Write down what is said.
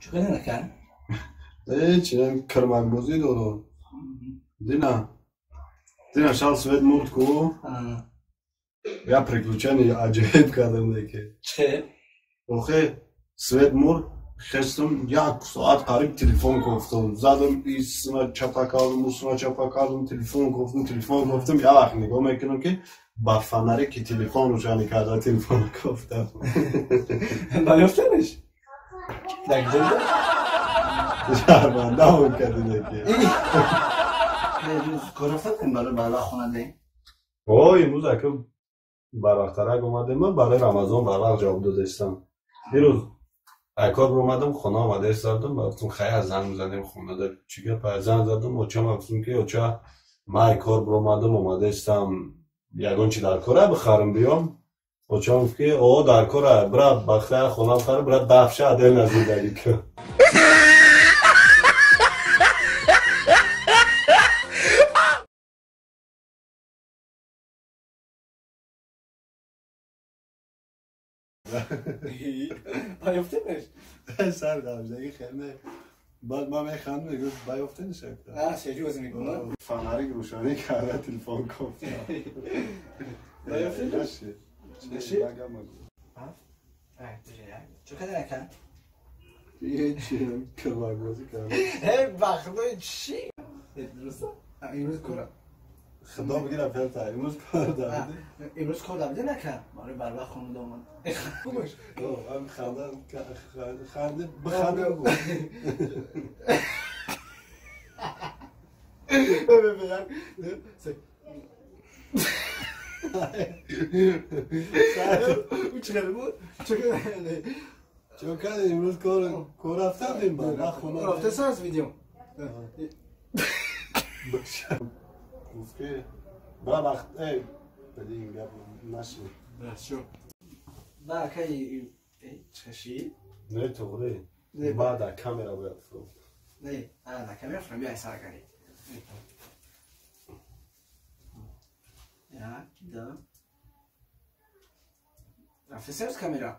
Чӣ накард? Ҳеч, кирмакбозӣ дорад. Дина шаб свет мурд ку. Я приключение аҷоиб кардам деки. Чӣ? Охе, свет мурд, хестам, як соат қариб телефон кофтам. Задам, исна чапа кардам, усна чапа кардам, телефон кофтам, телефон кофтам. Я вақт нигоҳ мекунам, ки ба фонаре ки телефон рӯшанӣ карда телефон кофтам. Наёфтаниш? Дар куҷо? Шармандаам кардӣ деки. Имрӯз кор рафтадем барои барвақт хонадем? О, имрӯз ака барвақттарак омадем, ман барои Рамазон барвақт ҷавоб додастам. Дирӯз ай кор омадам, хона омада истодам, гуфтам, хай, занг мезанем хонада, чӣ гап. Занг задам очам, гуфтам, ки оча, ман ай кор биромадам, омада истам, ягон чи дар кора бихарам биём. Очам гуфт, ки о, дар кора бира, бахтая хона бихара, бира, дафша отдельно зиндагӣ кун. Наёфтаниш? Сар давждаги хеле. Баъд ман механдам, мегӯфт, баёфтаниш. Серьёзно мегӯ? Фонарик рӯшанӣ карда телефон кофтам. Наёфтаниш? Наши? Чӣ кардӣ, ака? Ҳечи, кирмакбозӣ кардам. Вақтои чӣ? Имрӯз кор Худо бигира, пелта, имрӯз кор дабидӣ? Имрӯз кор дабидӣ, нака? Барои барвақт хонада омад. Ханда, ханде, биханде, бигӯ. Чӣ буд? Чӣ кардӣ имрӯз? Кор рафтадим барвақт хона? Рафтасаас видео. Гуфт, ки бира вақт бади ин гап наши. Ба акаи чаши? Не, туғри, ма дар камера бояд фурӯхт. Не, дар камера фурӯм, биёй, сар карӣ. Як, ду. Рафтасиёз камера?